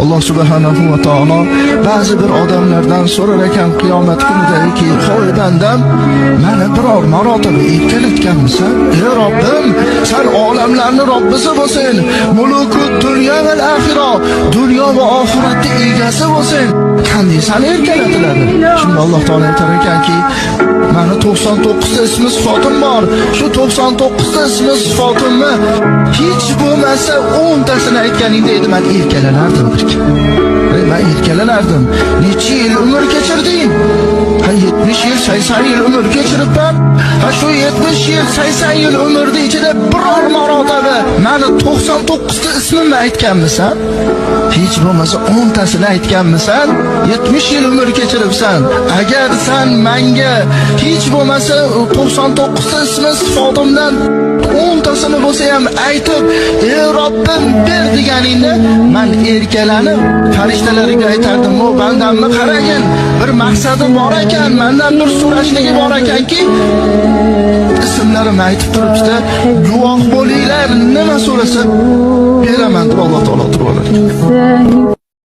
Alloh subhanahu va taolo ba'zi bir odamlardan so'rar ekan qiyomat kunidaki: "Hoy bandam, mani biror marotaba erkalatganmisan?" "Ey Robbim, san olamlarni Robbisi bo'lsang, mulukud dunyo va axira, dunyo va oxiratni egasi bo'lsang, qanday sani erkalatiladi?" Shunda Alloh taolo aytar ekanki: "Mani 99 ta ismi sifatim bor. Shu 99 ta ismi sifatimni hech bo'lmasa 10 tasini aytganingda edi, man erkalanardim." Ey, man erkalanardim. Necha yil umr kechirding? Ha, 70 yil, 80 yil umr kechiribman. Ha, shu 70 yil, 80 yil umrni ichida biror marotaba mani 99 ta ismimni aytganmisan? Hech bo'lmasa 10 tasini aytganmisan? 70 yil umr kechiribsan. Agar san menga hech bo'lmasa 99 ta ismi sifatimdan 10 tasini bo'lsa ham aytib, "Ey Robbim, ber" deganingda, man erkalanib farishtalarga aytardim: "O bandamni qaragin, bir maqsadi bor ekan, mandan bir so'rashligi bor ekanki, ismlarimni aytib turibdi, guvoh bo'linglar, nima so'rasa beraman", deb Alloh taolo turib olar ekan.